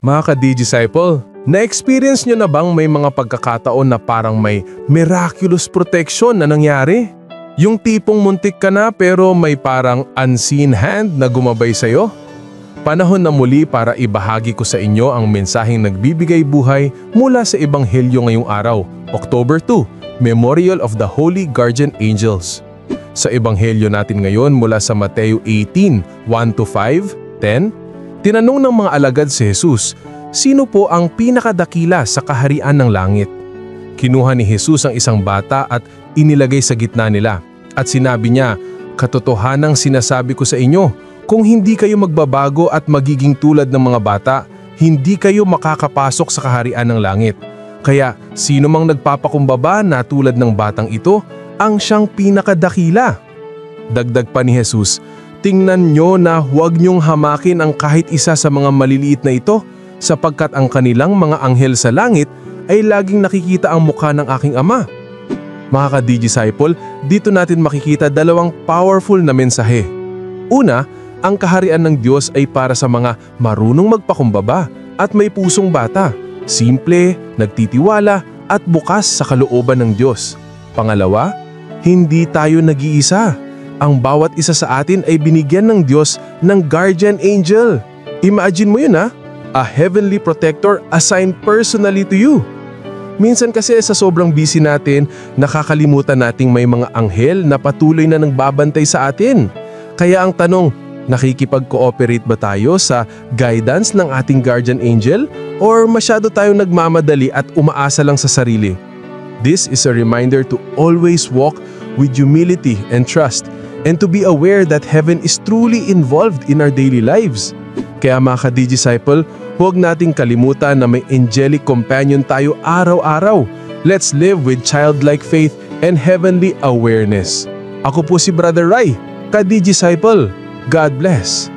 Mga ka-DigiCiple, na-experience nyo na bang may mga pagkakataon na parang may miraculous protection na nangyari? Yung tipong muntik ka na pero may parang unseen hand na gumabay sa'yo? Panahon na muli para ibahagi ko sa inyo ang mensaheng nagbibigay buhay mula sa Ebanghelyo ngayong araw, October 2, Memorial of the Holy Guardian Angels. Sa Ebanghelyo natin ngayon mula sa Mateo 18, 1-5, 10, tinanong ng mga alagad si Jesus, "Sino po ang pinakadakila sa kaharian ng langit?" Kinuha ni Jesus ang isang bata at inilagay sa gitna nila. At sinabi niya, "Katotohanang sinasabi ko sa inyo, kung hindi kayo magbabago at magiging tulad ng mga bata, hindi kayo makakapasok sa kaharian ng langit. Kaya sino mang nagpapakumbaba na tulad ng batang ito, ang siyang pinakadakila." Dagdag pa ni Jesus, "Tingnan nyo na huwag nyong hamakin ang kahit isa sa mga maliliit na ito, sapagkat ang kanilang mga anghel sa langit ay laging nakikita ang mukha ng aking Ama." Mga ka-DigiCiple, dito natin makikita dalawang powerful na mensahe. Una, ang kaharian ng Diyos ay para sa mga marunong magpakumbaba at may pusong bata, simple, nagtitiwala at bukas sa kalooban ng Diyos. Pangalawa, hindi tayo nag-iisa. Ang bawat isa sa atin ay binigyan ng Diyos ng guardian angel. Imagine mo yun ha? A heavenly protector assigned personally to you. Minsan kasi, sa sobrang busy natin, nakakalimutan nating may mga anghel na patuloy na nagbabantay sa atin. Kaya ang tanong, nakikipag-cooperate ba tayo sa guidance ng ating guardian angel or masyado tayong nagmamadali at umaasa lang sa sarili? This is a reminder to always walk with humility and trust and to be aware that heaven is truly involved in our daily lives. Kaya, mga ka-DigiCiple, huwag nating kalimutan na may angelic companion tayo araw-araw. Let's live with childlike faith and heavenly awareness. Ako po si Brother Rai, ka-DigiCiple. God bless.